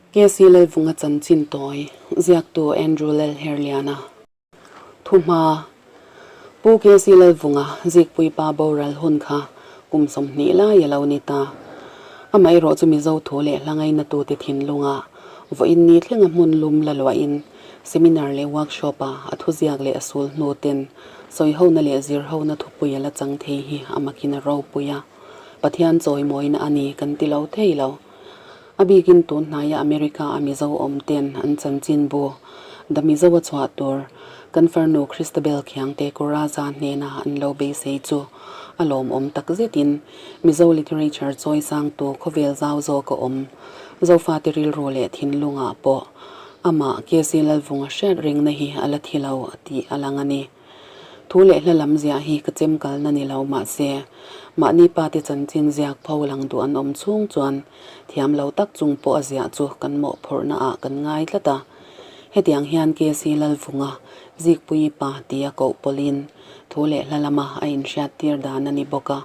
KC Lalvunga chanchin tawi, ziaktu Andrew Lalherliana. Thuhma, Pu KC Lalvunga zikpuipa boral hun kha kum 20 lai a lo ni ta. Amaherawh chu Mizo thu leh hla ngainatute thinlungah vawiin ni thlenga hmun lum la luahin seminar leh workshop-a a thuziak leh a sul hnu ten sawihona leh zirhona thupui a la chang thei hi a makin a ropui a, Pathian chawimawina a ni kan ti lo thei lo. A bikin tun hnaia America a Mizo awm ten an chanchinbu The Mizo a chhuah tur kan farnu Christabel Khiangte Kuraza hnena an lo beisei chu a lawmawm tak zetin Mizo literature chawi sangtu khawvel zau zawk a awm. Zofate rilru leh thinlungah pawh amah KC Lalvunga hriat rengna hi a la thi lo tih a lang a ni. Thu leh hla lam ziah hi ka chem kalna ni lo mahse, mahni pa te chanchin ziak pho lang duh an awm chhung chuan thiam lo tak chung pawh a ziah chu kan mawhphurhna ah kan ngai tlat a. Hetiang hian KC Lalvunga, Zikpuii pa tia koh pawlhin thu leh hla lama a inhriat tir dan a ni bawk a,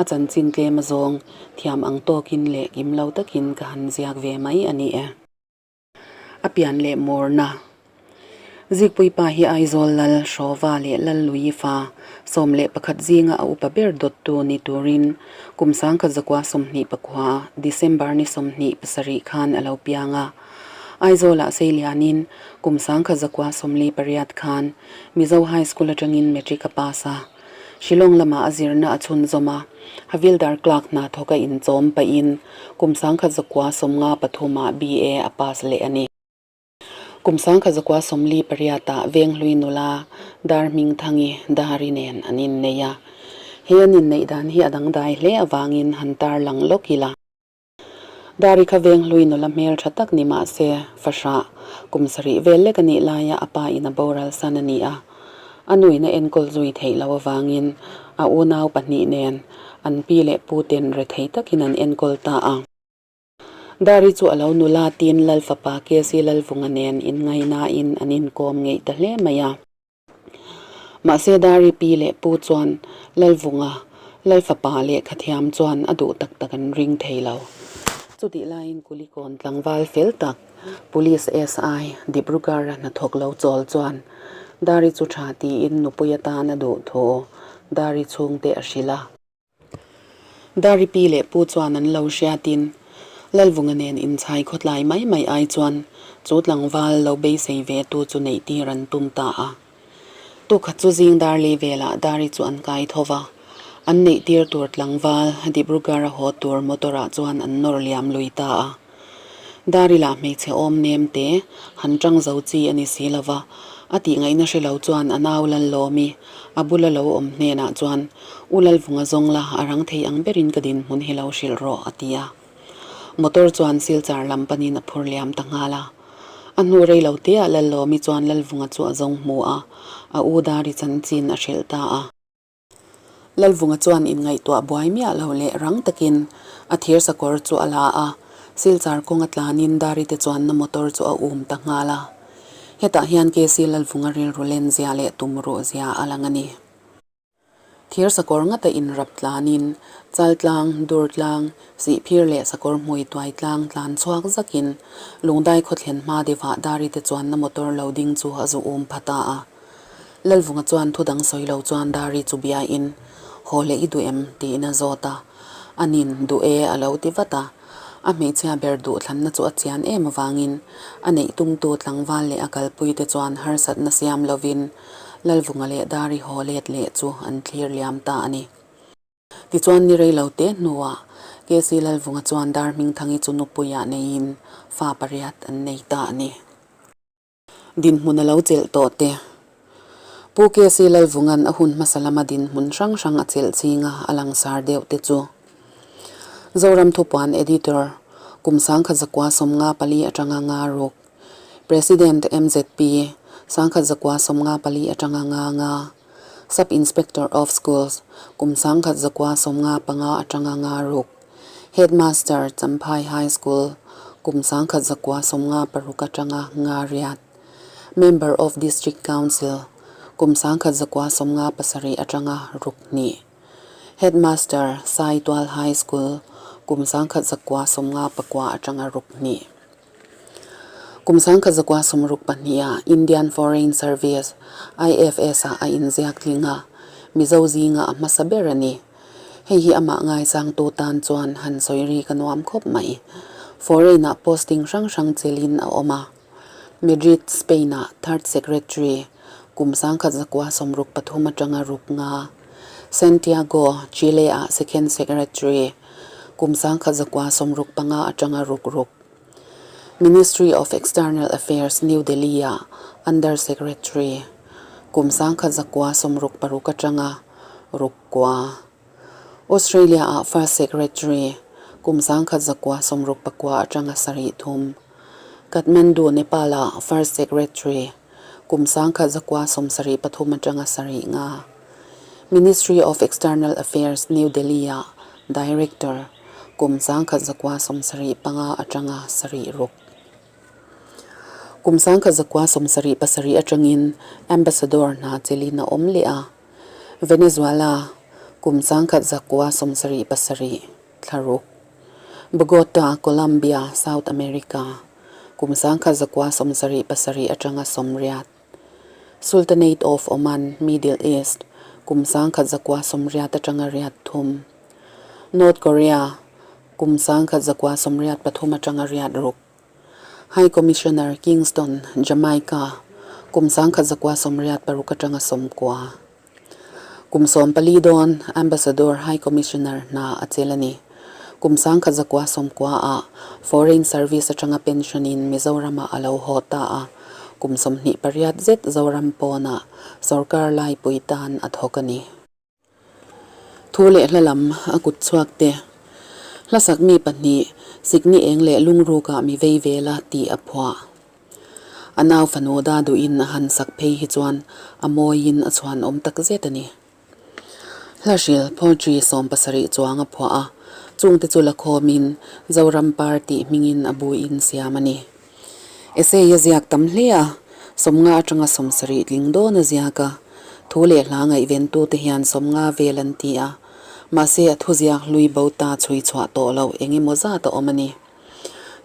a chanchin tlem azawng thiam ang tawkin leh kim lo takin ka han ziak ve mai a ni e. A pian leh mawrna. Zikpuipa hi Aizawl Lal Hrawva leh Lal Lui fa 11 zinga a upa ber dawttu ni turin kum 1929 December ni 27 khan a lo piang a. Aizawlah seilianin kum 1948 khan Mizo High School atangin Matric a pass a. Shillong lamah a zirna a chhunzawm a, Havildar clerk hna thawk a inchawm pahin kum 1953 ah BA a pass leh a ni. Kum 1948 ah Venghlui nula Darhmingthangi Dari nen an innei a. He an inneih dan hi a dangdai hle avangin han tarlang lawk ila. Dari kha Venghlui nula hmel tha tak ni mah se, fahrah kum sarih vel lek a nih laia a pa in a boral san a ni a. A nuin a enkawl zui theih loh avangin a unau pahnih nen an pi leh pu ten rethei takin an enkawl ta a. Dari chu a lo nula tin Lal fapa KC Lalvunga nen inngaihnain an inkawm ngeih ta hle mai a. Mahse Dari pi leh pu chuan Lalvunga, Lalfapa lehkha thiam chuan a duh tak tak an ring thei lo. Chutih laiin Kulikawn tlangval fel tak Police SI Dibrugarh-a hnathawk lo chawl chuan Dari chu tha tiin nupui atan a duh thu Dari chhungte a hrilh a. Dari pi leh pu chuan an lo hriatin Lalvunga nen inchhai khawtlai mai mai ai chuan chu tlangval lo beisei ve tu chu neih tir an tum ta a. Tukhat chu zing darli velah Dari chu an kai tho va, an neih tir tur tlangval Dibrugarh a haw tur motor ah chuan an nawr liam lui ta a. Dari lah hmeichhe awm nem te, han tang zo chi a ni si lo va, a tih ngaihna hre lo chuan a nau Lallawmi, a bula lo awm hnenah chuan, U Lalvunga zawng la, a rang thei ang berin ka dinhmun hi lo hrilh rawh, a ti a. Motor chuan Silchar lam panin a phur liam ta nghal a. A hnu rei lo teah Lallawmi chuan Lalvunga chu a zawng hmu a, a u Dari chanchin a hrilh ta a. Lalvunga chuan inngaihtuah buai miah lo leh rang takin a thir sakawr chu a la a, Silchar kawnga tlanin Darite chuanna motor chu a um ta nghal a. Hetah hian KC Lalvunga rilru len zia leh tum ruh zia a lang a ni. Thir sakawr ngata inrap tlanin Chaltlang, Durtlang, Sihphir leh sakawr hmui tuai tlang tlan chhuak zakin Lungdai khawthlen hma deuhah Darite chuanna motor lo ding chu a zu um pha ta a. Lalvunga chuan thu dang sawi lo chuan Dari chu biain, Haw leh i duh em? tiin a zawt a. A nin, duh e, a lo ti vat a. A hmeichhia ber duhthlanna chu a chian em avangin a neih tumtu tlangval leh a kalpuite chuan harsatna siam lovin Lalvunga leh Dari haw let leh chu an thlir liam ta a ni. Tichuan ni rei lo te hnuah KC Lalvunga chuan Dar Hmingthangi chu nupuiah neiin fa pariat an nei ta a ni. Dinhmun a lo chelh tawh te. Pu KC Lalvunga'n a hun hmasa lama dinhmun hrang hrang a chelh chinga a langsar deuh te chu. Zoram Thupuan Editor, kum 1994 atanga nga ruk, President mzp, 1994 atanga nga nga, Sub Inspector of Schools, kum 1995 atanga nga ruk, Headmaster, Champhai High School, kum 1996 atanga nga riat, Member of District Council, kum 1997 atanga ruk hnih, Headmaster, Saitual High School, kum 1994 atanga ruk hnih. Kum 1962 ah Indian Foreign Service, IFS, ah a inziak tling a, Mizo zinga a hmasa ber a ni. Hei hi amah ngaisangtu tan chuan han sawi ri ka nuam khawp mai. Foreign-ah posting hrang hrang chelin a awm a. Madrid, Spain-ah Third Secretary, kum 1963 atanga ruk nga. Santiago, Chile-ah Second Secretary, kum 1965 atanga ruk ruk. Ministry of External Affairs, New Delhi-ah Under Secretary, kum 1966 atanga ruk kua. Australia-ah First Secretary, kum 1969 atanga sarih thum. Kathmandu, Nepal-ah First Secretary, kum 1973 atanga sarih nga. Ministry of External Affairs, New Delhi-ah Director, kum 1975 atanga sarih ruk. Kum 1977 atangin Ambassador hna chelin a awm leh a, Venezuela, kum 1977 thla ruk. Bogota, Colombia, South America, kum 1977 atanga sawmriat. Sultanate of Oman, Middle East, kum 1980 atanga riat thum. North Korea, kum 1983 atanga riat ruk. High Commissioner, Kingston, Jamaica, kum 1986 atanga 90. Kum 14 dawn Ambassador High Commissioner hna a chel a ni. Kum 1990 ah Foreign Service atanga pension in Mizoram ah a lo haw ta a, kum 28 zet Zoram pawnah sorkar laipui tan a thawk a ni. Thu leh hla lam a kut chhuak te. Hlasak mi pahnih, Sikni eng leh lungrukah mi vei vela tih a phuah. A nau fanu da duhin a han sak phei hi chuan a mawiin a chhuan awm tak zet a ni. Hla hril, poetry, 70 chuang a phuah a, chungte chu la khawmin Zoram Par tih hmingin a buin siam a ni. Essay a ziak tam hle a, 50 atanga 70 tling dawn a ziak a, thu leh hla ngaihventute hian 50 vel an ti a, mahse a thuziak hlui bo ta chhui chhuah tawh loh eng emaw zat a awm a ni.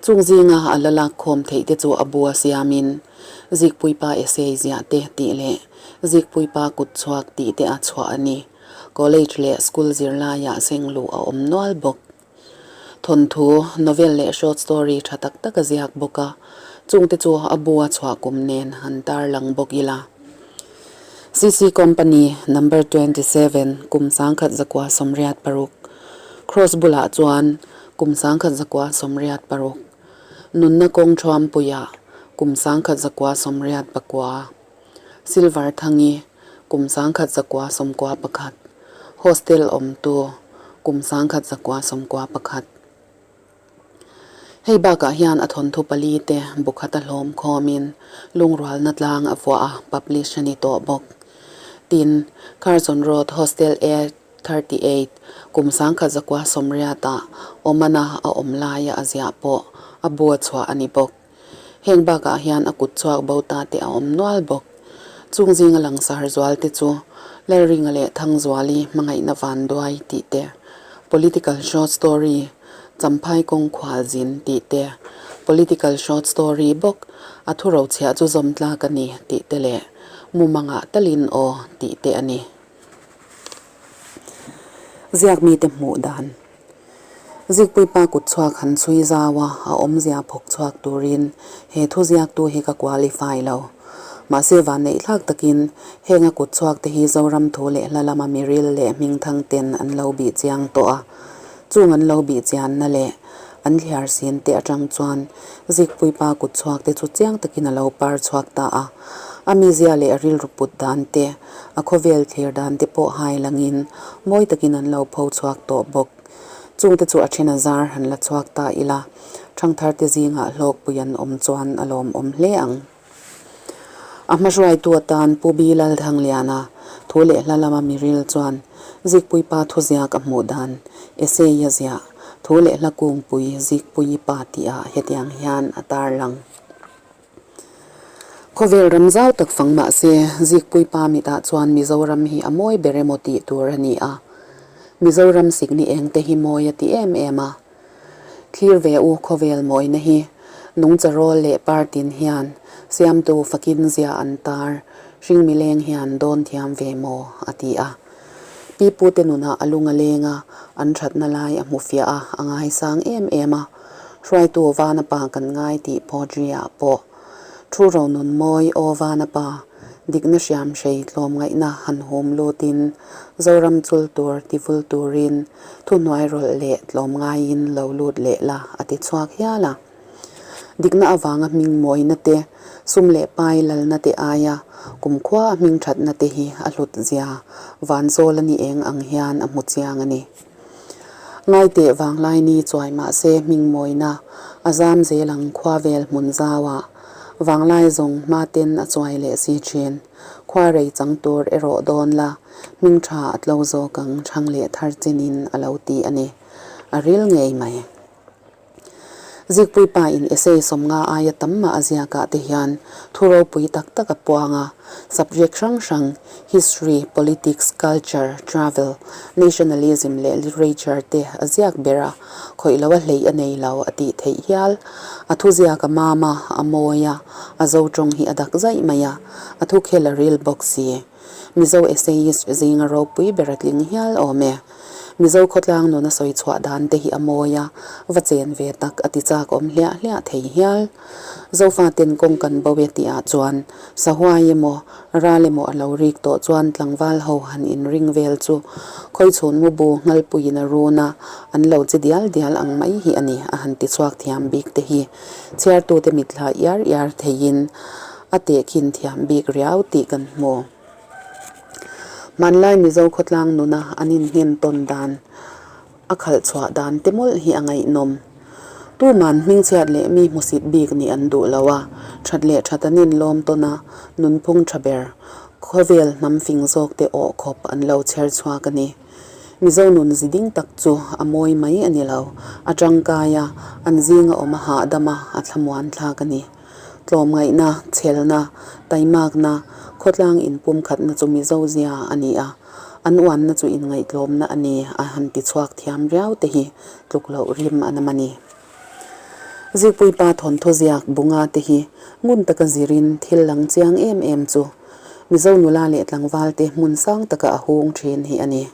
Chung zinga a la lak khawm theih te chu a bua siamin Zikpuipa essay ziah te tih leh Zikpuipa kut chhuak tih te a chhuah a ni. College leh school zirlaiah seng luh a awm nual bawk. Thawnthu, novel leh short story tha tak tak a ziak bawk a, chungte chu a bua chhuah kum nen han tarlang bawk ila. CC Company Number 27 kum 1986 Cross bulah chuan kum 1986 Nunna kawng thuampuiah kum 1989 Silver Thangi kum 1991 Hostel awmtu kum 1991. Hei bakah hian a thawnthu pali te bu khat a hlawm khawmin lungrualna tlang a vuah a, publish a ni tawh bawk. Tin, Curzon Road Hostel A 38, kum 1980 ah Oman-a a awm laia a ziah pawh a bu a chhuah a ni bawk. Heng bakah hian a kut chhuak bo ta te a awm nual bawk. Chung zinga langsar zual te chu Lalringa leh Thangzuali hmangaihna vanduai tih te, political short story Champhai kawng khual zin tih te, political short story bawk a thu rochhiah chu zawm tlak a ni tih te leh mumangah talin aw tih te a ni. Ziak mite hmuh dan. Zikpuipa kut chhuak han chhui zau a, a awmzia phawk chhuak turin he thu ziaktu hi ka qualify lo. Mahse vanneih thlak takin heng a kut chhuak te hi Zoram thu leh hla lama miril leh hmingthang ten an lo bih chiang tawh a. Chung an lo bih chianna leh an thliar sin te atang chuan Zikpuipa kut chhuak te chu chiang takin a lo par chhuak ta a. A mizia leh a rilru put dan te, A khawvel thlir dan te pawh hai langin mawi takin an lo pho chhuak tawh bawk. Chungte chu a then a zar han la chhuak ta ila, thangthar te zingah hlawkpui an awm chuan a lawmawm hle ang. A hmahruaitu atan Pu Bi Lalthangliana thu leh hla lama miril chuan Zikpuipa thuziak a hmuh dan, essay a ziah, thu leh hla kungpui Zikpuipa tihah hetiang hian a tarlang. Khawvel ram zau tak fang mah se, Zikpuipa mitah chuan Mizoram hi a mawi ber emaw tih tur a ni a. Mizoram sikni eng te hi mawi a ti em em a. Thlir ve u khawvel mawina hi. Nungcha rawl leh par tin hian Siamtu fakin zia an tar, hringmi leng hian dawn thiam ve maw? a ti a. Pipute nunah a lung a leng a, an thatna lai a hmu fiah a, a ngaisang em em a. Hruaitu Vana Pa kan ngai tih poetry-ah pawh thu ro nun mawi aw Vana Pa, dikna hriam hrei tlawmngaihna han hum lutin Zoram chul tur tivul turin thuhnuai rawlh leh tlawmngaiin lo lut leh la a ti chhuak hial a. Dikna avanga hming mawina te, sum leh pai lalna te aia kumkhua a hming thatna te hi a hlut zia vanzawl a ni eng ang hian a hmu chiang a ni. Ngaiteh vanglai ni chuai mahse hming mawina a zam zel ang khua vel hmun zauah vanglai zawng hma ten a chuai leh si thin. Khua rei chang tur erawh dawn la, hming tha a tlo zawk ang chhang leh thar chinin a lo ti a ni. A ril ngei mai. Zikpui pa in essay 50 aia tam mah a ziakah te hian thu ropui tak tak a puang a, subject hrang hrang, history, politics, culture, travel, nationalism leh literature te a ziak ber a, khawih lo a hleih a nei lo a tih theih hial. A thu ziak a mam a, a mawi a, a zo tawng hi a dak zaih mai a, a thu khel a ril bawk si. Mizo essayist zinga ropui ber a tling hial awm e. Mizo khawtlang nuna sawi chhuah dan te hi a mawi a, va chen ve tak a ti chak awm hliah hliah thei hial. Zofa ten kawng kan bo e tih ah chuan sahuai emaw, ral emaw a lo rik tawh chuan tlangval ho han inring vel chu khawichhun mubu nghalpuiin a run a, an lo che dial dial ang mai hi a ni a han ti chhuak thiam bik te hi chhiartute mitthla iar iar theiin a tehkhin thiam bik riau tih kan hmu. Hmanlai Mizo khawtlang nuna an inhnem tawn dan, a khalh chhuah dan te mawlh hi a ngaihnawm. Tuman hmingchhiat leh mi hmusit bik nih an duh lo a, that leh that an inlawm tawn a, nunphung tha ber, khawvel hnam fing zawk te awh khawp an lo chher chhuak a ni. Mizo nun zi ding tak chu a mawi mai a ni lo, a tangkai a, an zinga awm a hahdam a, a thlamuan thlak a ni. Tlawmngaihna, chhelna, taimakna, khawtlang inpumkhatna chu Mizo zia a ni a, an uanna chu inngaihtlawmna a ni a han ti chhuak thiam riau te hi tluk loh rim a nam a ni. Zikpuipa thawnthaw ziak bunga te hi ngun taka zirin thil lang chiang em em chu Mizo nula leh tlangval te hmun sang taka a hung thin hi a ni.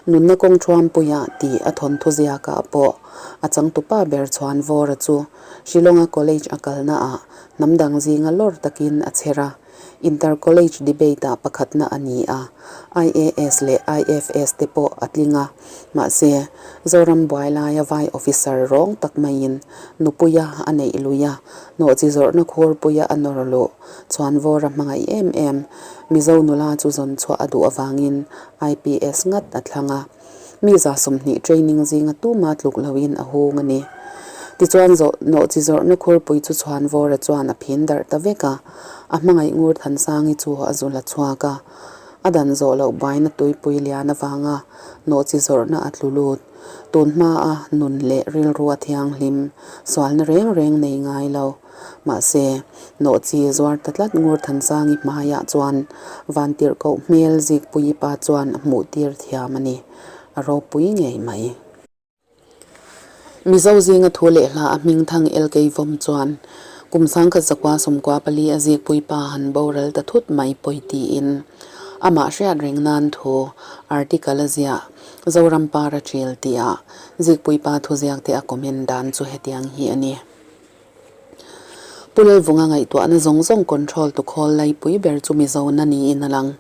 Nunna kawng thuampuia tih a thawnthaw ziakah pawh a changtupa ber Chhuanvawra chu Shillong-a college a kalnaah hnam dang zinga lawr takin a chher a, Inter College Debate-ah pakhatna a ni a, IAS leh IFS te pawh a tling a. Mahse, Zoram buai laia vai officer rawng tak maiin nupuia a neih lui a, nawhchi zawrhna khurpuia a nawr luh Chhuanvawra hmangaih em em Mizo nula chu zawn chhuah a duh avangin IPS ngat a thlang a. Mi 20 training zinga tuma tluk loin a hung a ni. Tichuan zawh nawhchi zawrhna khurpui chu Chhuanvawra chuan a phin darh ta vek a, a hmangaih ngur Thansangi chu a zu la chhuak a. A dan zawh loh baina tuipui lian avanga nawhchi zawrhna a tlu lut. Tun hmaa nun leh rilru a thianghlim, sualna reng reng nei ngai lo. Mahse, nawhchi zuar ta tlat ngur Thansangi hmaiah chuan Vantirhkoh hmel Zikpuii pa chuan a hmuh tir thiam a ni. A ropui ngei mai. Mizo zinga thu leh hla a hming thang LK Vawm chuan kum 1994 a Zikpuii pa han boral ta thut mai pawi tiin amah hriat reng nan thu article a ziah Zoram Par a ṭil tihah Zikpuii pa thuziak te a comment dan chu hetiang hi a ni. Pu Lalvunga ngaihtuahna zawng zawng control tu khawl laipui ber chu Mizo na niin a lang.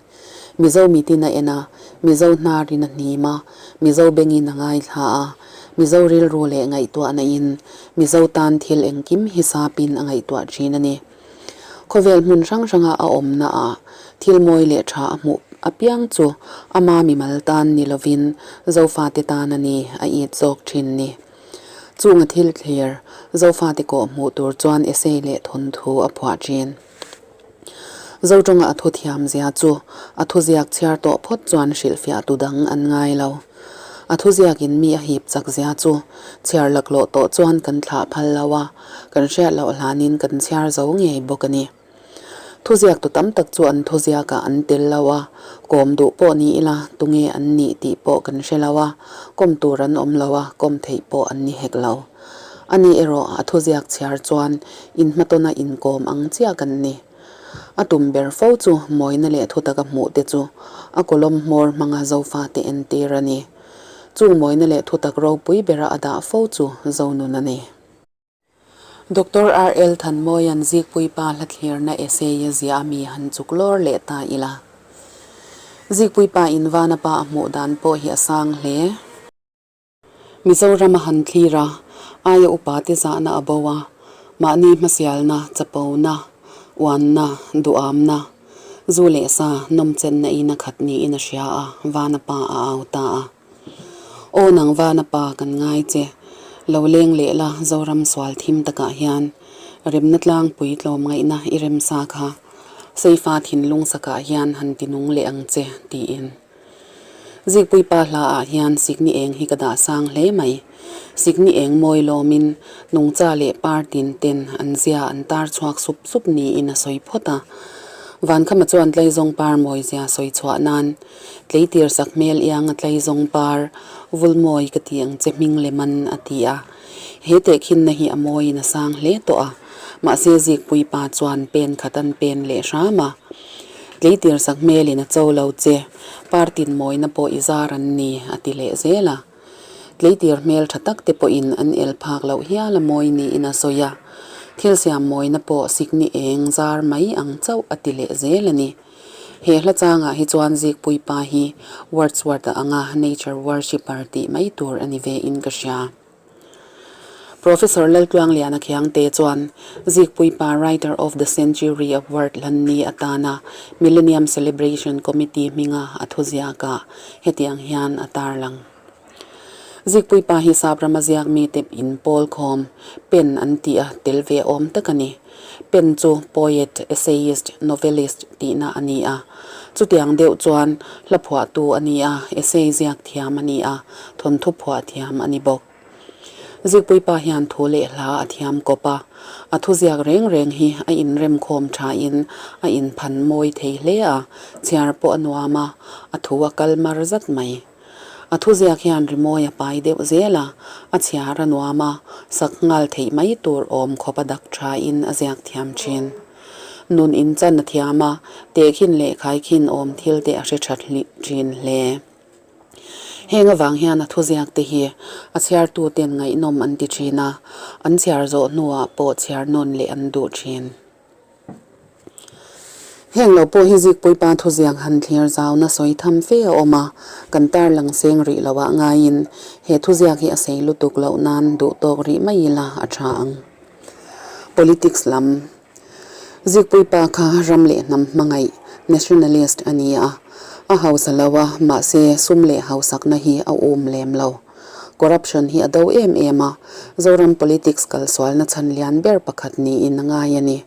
Mizo mitin a en a, Mizo hnarin a hnim a, Mizo bengin a ngaithla a, Mizo rilru leh ngaihtuahna in Mizo tan thil engkim hisapin a ngaihtuah thin a ni. Khawvel hmun hrang hranga a awmna ah thil mawi leh tha a hmuh apiang chu ama mimal tan ni lovin Zofate tan a ni a it zawk thin ni. Chunga thil thlir, Zofate kawh hmuh tur chuan essay leh thawnthu a phuah thin. Zotawnga a thu thiam zia chu a thuziak chhiar tawh phawt chuan hrilhfiah tu dang an ngai lo. A thuziakin mi a hip chak zia chu chhiar laklawh tawh chuan kan thlah phal lo a, kan hriat loh hlanin kan chhiar zo ngei bawk a ni. Thuziaktu tam tak chu an thuziakah an tel lo a, kawm duh pawh ni ila tunge an nih tih pawh kan hre lo a, kawm tur an awm lo a, kawm theih pawh an ni hek lo. Ani erawh a thuziak chhiar chuan inhmatawna inkawm ang chiah kan ni. A tum ber fo chu mawina leh thutaka hmuh te chu a kawlawm hmawr hmanga Zofate entir a ni. Chung mawina leh thutak ropui bera a dah fo chu Zonun a ni. Doctor RL Thanmawia'n Zikpuipa hlathlirna essay a ziah a mi han chuk lawr leh ta ila. Zikpuipa in Vana pa a hmuh dan pawh hi a sang hle. Mizoram a han thlir a, aia upa te zahna a bo a, mahni hmasialna, chapona, uanna, duhamna, zu leh sa nawmchenna in a khat niin a hria a, Vana pa a au ta a. Aw nang Vana pa kan ngai che, lo leng leh la Zoram sual thim takah hian remna tlangpui tlawmngaihna i remsa kha Seifa thinlung sakah hian han tinung leh ang che tiin. Zikpui pa hla ah hian sikni eng hi ka dah sang hle mai. Sikni eng mawi lawmin nungcha leh par tin ten an zia an tar chhuak sup sup niin a sawi phawt a. Vankhama chuan tleizawng par mawi zia sawi chhuah nan Tleitir sak hmel ianga tleizawng par vul mawi ka ti ang che hming lem an a ti a. He tehkhinna hi a mawiin a sang hle tawh a. Mahse Zikpui pa chuan pen khat an pen leh hram a. Tleitir sak hmelin a cho lo che, partin mawina pawh i zar an ni, a ti leh zel a. Tleitir hmel tha tak te pawhin an el phak loh hial a mawi niin a sawi a. Thil siam mawina pawh sikni eng zar mai ang chauh a ti leh zel a ni. He hla changah hi chuan Zikpui pa hi Wordsworth-a anga nature worshipper tih mai tur a ni ve in ka hria. Professor Laltluangliana Khiangte chuan Zikpuipa Writer of the Century Award hlanni atana Millennium Celebration Committee hminga a thuziakah hetiang hian a tarlang. Zikpuipa hi sap rama ziak mite in pawl khawm, pen an tih a tel ve awm tak a ni. Pen chu poet, essayist, novelist tihna a ni a. Chutiang deuh chuan hla phuahtu a ni a, essay ziak thiam a ni a, thawnthu phuah thiam a ni bawk. Zikpuipa hian thu leh hla a thiam kawp a, a thuziak reng reng hi a inremkhawm thain a inphan mawi thei hle a, chhiar pawh a nuam a, a thu a kal mar zat mai. A thuziak hian rimawi a pai deuh zel a, a chhiar a nuam a, sak nghal theih mai tur awm khawp a dak thain a ziak thiam thin. Nun inchan a thiam a, tehkhin leh khaikhin awm thil te a hre tha thin hle. Heng avang hian a thuziak te hi a chhiartuten ngaihnawm an ti thin a, an chhiar zawh hnuah pawh chhiar nawn leh an duh thin. Heng lo pawh hi Zikpuipa thuziak han thlir zauna sawi tham fe a awm a, kan tarlang seng rih loh ah ngaiin he thuziak hi a sei lutuk loh nan duh tawk rih mai ila a tha ang. Politics lam Zikpuipa kha ram leh hnam hmangaih, nationalist, a ni a, a hausa lo a, mahse sum leh hausakna hi a um lem lo. Corruption hi a do em em a, Zoram politics kalsualna chhan lian ber pakhat niin a ngai a ni.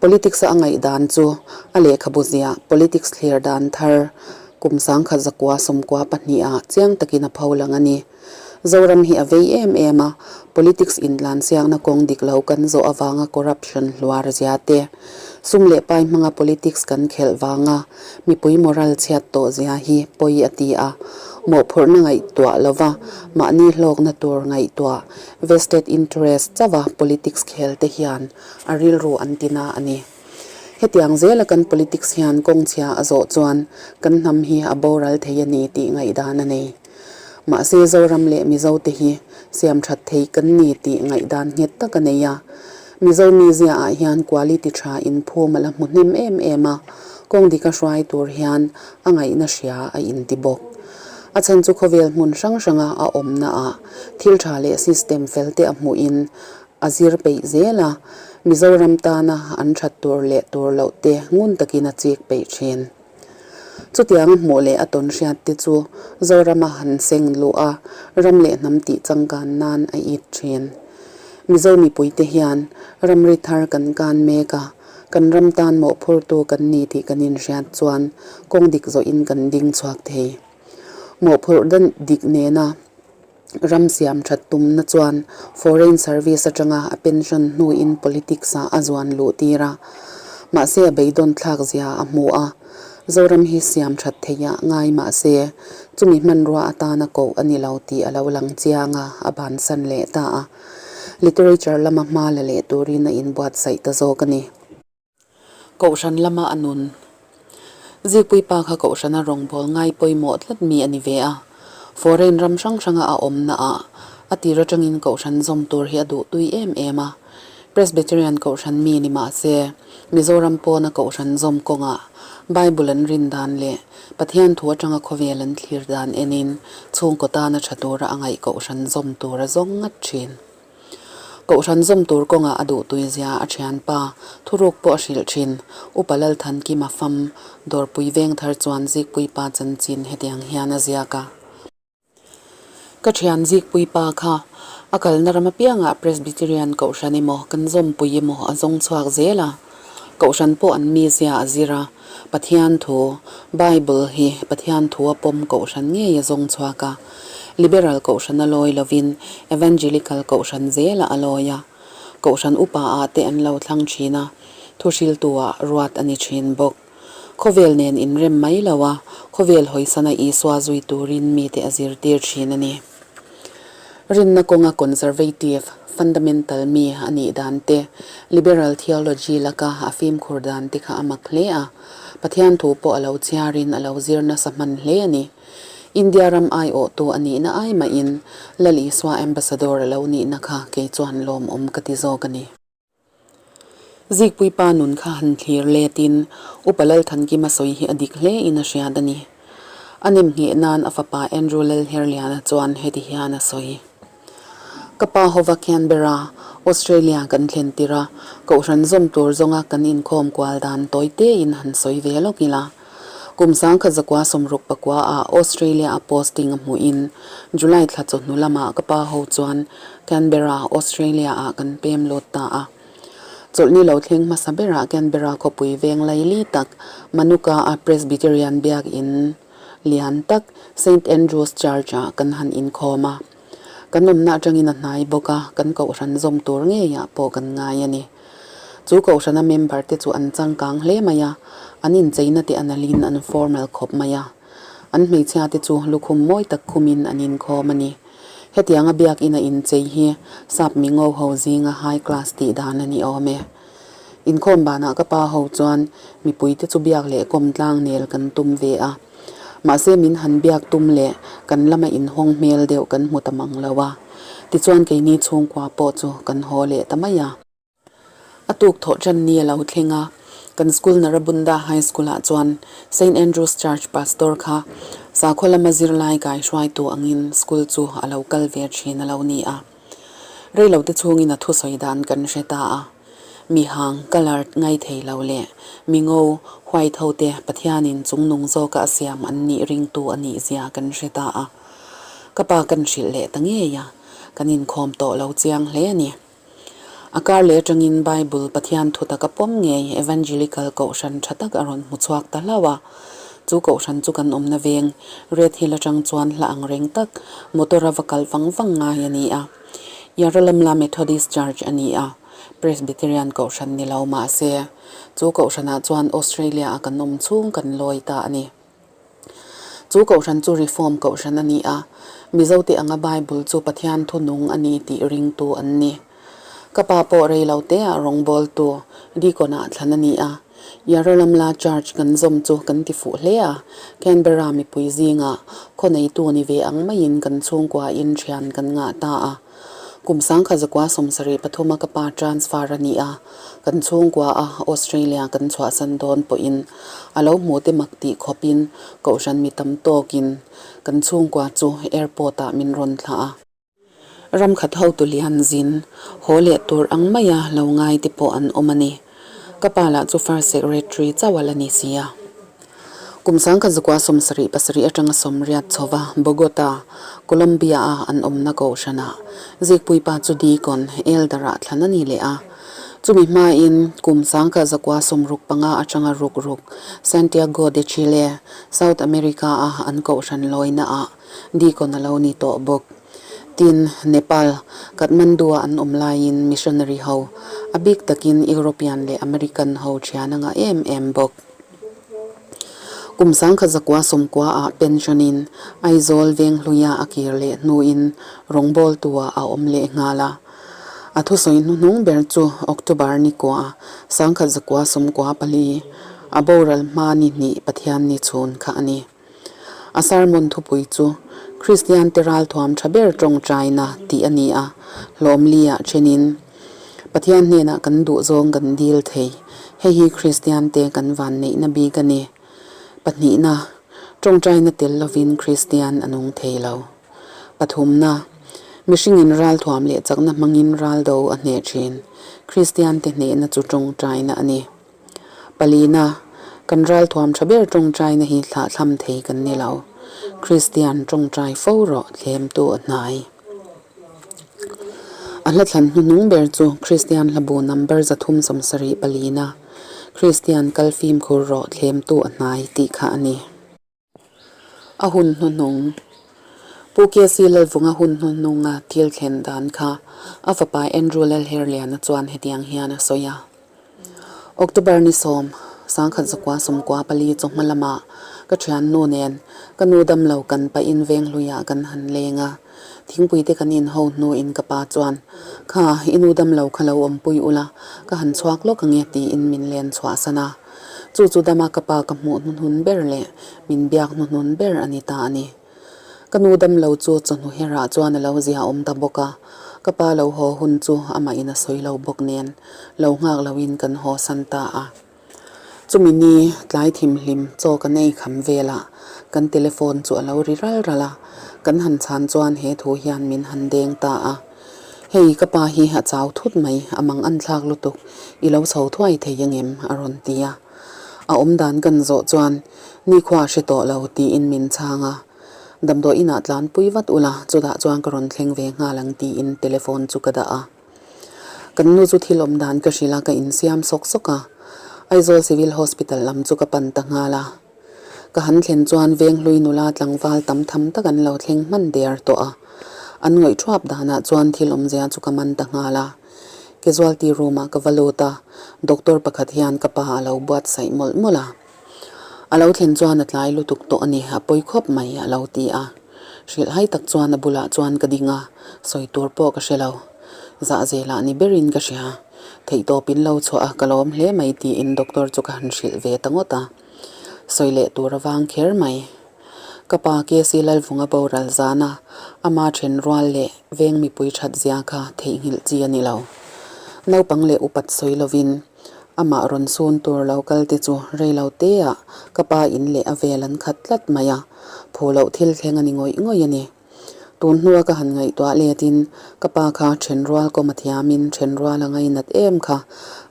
Politics-a a ngaihdan chu a lehkhabu ziah Politics thlir dan thar kum 1992 ah chiang takin a pholang a ni. Zoram hi a vei em em a, politics intlansiakna kawng dik lo kan zawh avanga corruption hluar zia te, sum leh pai hmanga politics kan khelh vanga mipui moral chhiat tawh zia hi pawi a ti a, mawhphurhna ngaihtuah lova mahni hlawkna tur ngaihtuah vested interest chauha politics khel te hian a rilru an ti na a ni. Hetiang zela kan politics hian kawng chhia a zawh chuan kan hnam hi a boral thei a ni tih ngaihdan a nei. Mahse Zoram leh Mizo te hi siam that thei kan ni tih ngaihdan nghet tak a nei a. Mizo mizia ah hian quality tha inphum a la hmu hnem em em a, kawng dika hruai tur hian a ngaihna hria a inti bawk. A chhan chu khawvel hmun hrang hranga a awmna ah thil tha leh system fel te a hmuhin a zir peih zel a, Mizoram tana an that tur leh tur loh te ngun takin a chik peih thin. Chutiang a hmuh leh a tawn hriat te chu Zorama han seng luh a, ram leh hnam tih changkan nan a it thin. Mizo mipuite hian ramri thar kan kan mek a, kan ram tan mawhphurtu kan ni tih kan inhriat chuan kawng dik zawhin kan ding chhuak thei. Mawhphurh dan dik nena Ram siam that tumna chuan Foreign Service atanga a pension hnuin politics ah a zuan luh tir a, mahse a beidawn thlak zia a hmu a, Zoram hi siam that theih ah ngai mahse chumi hmanrua atana koh a ni lo tih a lo lang chiang a, a bansan leh ta a. Literature lama hma la leh turin a inbuatsaih ta zawk a ni. Kohhran lama a nun. Zikpuipa kha Kohhrana rawngbâwl ngai pawimawh tlat mi a ni ve a. Foreign ram hrang hranga a awmna ah a tir atangin Kohhran zawm tur hi a duh tui em em a. Presbyterian Kohhran mi ni mah se, Mizoram pawna Kohhran zawm kawngah Bible an rin dan leh Pathian thu atanga khawvel an thlir dan enin chhungkaw tana tha tura a ngaih Kohhran zawm tur a zawng ngat thin. Kohhran zawm tur kawngah a duhtuizia a thianpa thuruk pawh a hrilh thin. Upa Lalthankima fam Dawrpui Vengthar chuan Zikpuipa chanchin hetiang hian a ziak a. Ka thian Zikpuipa kha a kalna ram apiangah Presbyterian Kohhran emaw kan zawmpui emaw a zawng chhuak zel a. Kohhran pawh an mizia a zir a, Pathian thu, Bible, hi Pathian thu a pawm Kohhran ngei a zawng chhuak a. Liberal Kohhran a lawi lovin Evangelical Kohhran zelah a lawi a, Kohhran upa ah te an lo thlang thin a, thuhriltu ah ruat a ni thin bawk. Khawvel nen inrem mai lo a, khawvel hawisana Isua zui turin mite a zirtir thin a ni. Rinna kawnga conservative, fundamental mi a nih dan te, liberal theology laka a fimkhur dan te kha a mak hle a, Pathian thu pawh a lo chhiarin a lo zir nasa hman hle a ni. India ram aiawhtu a nihna ai mahin Lal Isua Ambassador a lo nihna kha kei chuan lawmawm ka ti zawk a ni. Zikpuipa nun kha han thlir letin Upa Lalthankima sawi hi a dik hle in a hriat a ni. A nem ngheh nan a fapa Andrew Lalherliana chuan heti hian a sawi. Ka pa hova Canberra, Australia kan thlen tir a, Kohhran zawm tur zawnga kan inkhawm kual dan tawi tein han sawi ve lawk ila. Kum sangkhat zakua sawmruk pakua ah Australia a posting a hmuhin July thla chawhnu lamah ka pa ho chuan Canberra, Australia ah kan pem lut ta a. Chawlhni lo thleng hmasa berah Canberra khawpui veng laili tak Manuka a Presbyterian biakinn lian tak Saint Andrew's Church ah kan han inkhawm a. Kan awmna atangin a hnai bawk a, kan kohhran zawm tur ngeiah pawh kan ngai a ni. Chu kohhrana member te chu an changkang hle mai a, an incheina te a nalhin an formal khawp mai a. An hmeichhia te chu lukhum mawi tak khumin an inkhawm a ni. Hetianga biakina inchei hi sap mingo ho zinga high class tih dan a ni awm e. Inkhawm banah ka pa ho chuan mipui te chu biak leh kawm tlang nel kan tum ve a. Mahse min han biak tum leh kan lama inhawng hmel deuh kan hmu ta mang lo a. Tichuan keini chhungkua pawh chu kan haw leh ta mai a. A tuk thawh tan ni a lo thleng a, kan school Narabunda High School ah chuan Saint Andrew's Church Pastor kha sakhaw lama zirlai kai hruaitu angin school chu a lo kal ve thin a lo ni a. Reilote chhungin a thusawi dan kan hre ta a. Mi hang, coloured, ngai thei lo leh mi ngo, white, ho te Pathianin chungnung zawka a siam an nih ringtu a nih zia kan hre ta a. Ka pa kan hrilh leh ta ngei a, kan inkhawm tawh lo chiang hle a ni. A kar leh atangin Bible Pathian thu taka pawm ngei Evangelical Kohhran tha tak a rawn hmu chhuak ta hlauh a. Chu Kohhran chu kan awmna veng Red Hill atang chuan hla ang reng tak motor a va kal vang vang ngai a ni a. Yarralumla Methodist Church a ni a, Presbyterian Kohhran ni lo mah se, chu Kohhranah chuan Australia a kan awm chhung kan lawi ta a ni. Chu kohhran chu Reform kohhran a ni a, Mizote anga Bible chu Pathian thu nung a ni tih ringtu an ni. Ka pa pawh rei lo teah rawngbawltu Deacon-ah thlan a ni a, Yarralumla Church kan zawm chu kan ti fuh hle a, Canberra mipui zingah khawneitu ni ve ang maiin kan chhungkuain thian kan ngah ta a. Kum sangkhat zakua 73 a ka pa transfer a ni a, kan chhungkua a Australia kan chhuahsan dawn pawhin a lo hmu te mak tih khawpin kohhran mi tam tawkin kan chhungkua chu airport ah min rawn thlah a. Ramkhat hotu lian zin haw leh tur ang maia lo ngai te pawh an awm a ni. Ka pa lah chu first secretary chauh a la ni si a. Kum sangkhat zakua 77 atanga sawmriat chhova Bogota, Colombia-a an awmna kohhranah Zikpuipa chu Deacon, Elder-ah thlan a ni leh a. Chumi hmain kum sangkhat zakua 65 atanga ruk ruk Santiago de Chile, South America-a an kohhran lawinaah Deacon a lo ni tawh bawk. Tin, Nepal, Kathmandu-a an awm laiin missionary ho, a bik takin European leh American ho thian a ngah em em bawk. Kum sangkhat zakua sawmkua ah pension in Aizawl Venghluia a kir leh hnuin rawngbawltu ah a awm leh nghal a. A thusawi hnuhnung ber chu October ni kua, sangkhat zakua sawmkua pali, a boral hma ni hnih Pathian ni chhun kha a ni. A sermon thupui chu Kristian te ralthuam tha ber tawngtaina tih a ni a, hlawmliah thenin Pathian hnenah kan duhzawng kan dil thei. Hei hi Kristian te kan vanneihna bik a ni. Pahnihna, tawngtaina tel lovin Kristian a nung thei lo. Pathumna, mihringin ralthuam leh chakna hmangin raldo a hneh thin. Kristian te hnehna chu tawngtaina a ni. Palina, kan ralthuam tha ber tawngtaina hi thlahthlam thei kan ni lo. Kristian tawngtai fo rawh thlemtu a hnai. A hla thlan hnuhnung ber chu Kristian hlabu number 370 palina, Kristian kal fimkhur rawh thlemtu a hnai tih kha a ni. A hun hnuhnung. Pu KC Lalvunga hun hnuhnunga thil thlen dan kha a fapa Andrew Lalherliana chuan hetiang hian a sawi a. October ni sawm, 1914 chawhma lamah ka thiannu nen ka nu damlo kan pahin Venghluiah kan han leng a. Thingpui te kan inho hnuin ka pa chuan, Kha, i nu damlo kha lo awmpui ula, ka han chhuak lawk ange tiin min len chhuahsan a. Chu chu dama ka pa ka hmuh hnuhnun ber leh min biak hnuhnun ber a ni ta a ni. Ka nu damlo chu chawhnu herah chuan a lo zia awm ta bawk a, ka pa lo haw hun chu amah in a sawi lo bawk nen lo nghak loin kan haw san ta a. Chumi ni tlai thimhlim chaw kan ei kham velah kan telephone chu a lo ri ral ral a, kan han chhan chuan he thu hian min han deng ta a. Hei ka pa hi a chau thut mai, a mang an thlak lutuk, i lo chho thuai thei angem? a rawn ti a. A awm dan kan zawh chuan nikhua a hre tawh lo tiin min chhang a. Damdawi inah tlanpui vat ula, chutah chuan ka rawn thleng ve nghal ang tiin telephone chu ka dah a. Kan nu chu thil awm dan ka hrilh a, ka insiam sawk sawk a. Aizawl Civil Hospital lam chu ka pan ta nghal a. Ka han thlen chuan Venghlui nula tlangval tam tham tak an lo thleng hman der tawh a. An ngawih thuap danah chuan thil awmzia chu ka man ta nghal a. Casualty room ah ka va lut a, doctor pakhat hian ka pa a lo buatsaih mawlh mawlh a. A lo thlen chuan a tlai lutuk tawh a ni, a pawi khawp mai a lo ti a. Hrilhhai tak chuan a bulah chuan ka ding a, sawi tur pawh ka hre lo. Zahzelah ni berin ka hria. Theihtawp in lo chhuah a, ka lawm hle mai tiin doctor chu ka han hrilh ve ta ngawt a. Sawi leh tur a vang kher mai. Ka pa KC Lalvunga boral zana ama then rual leh veng mipui that zia kha theihnghilh chi a ni lo. Naupang leh upat sawi lovin amah rawn sun tur lo kal te chu rei lo te ah ka pa in leh a vel an khat tlat mai a, phu loh thil thleng a ni ngawih ngawih a ni. Tun hnua ka han ngaihtuah letin ka pa kha then rual kawm a thiamin then rual a ngainat em kha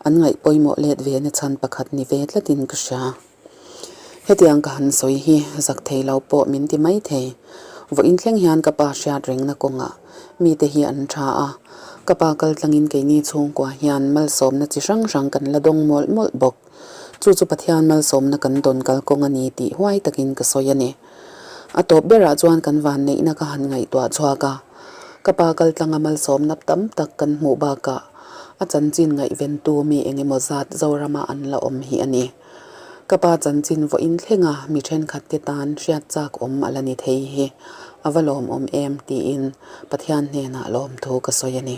an ngaih pawimawh let ve na chhan pakhat ni ve tlatin ka hria. Hetiang ka han sawi hi zak thei lo pawh min ti mai thei. Vawiin thleng hian ka pa hriat rengna kawngah mite hi an tha a, ka pa kal tlangin keini chhungkua hian malsawmna chi hrang hrang kan la dawng mawlh mawlh bawk. Chu chu Pathian malsawmna kan dawn kalkawng a ni tih huai takin ka sawi a ni. A tawp berah chuan kan vanneihna ka han ngaihtuah chhuak a, ka pa kaltlanga malsawmna tam tak kan hmuh bakah a chanchin ngaihventu mi eng emaw zat Zorama an la awm hi a ni. Ka pa chanchin vawiin thlenga mi thenkhat te tan hriat chak awm a la ni thei hi a va lawmawm em tiin Pathian hnenah lawmthu ka sawi a ni.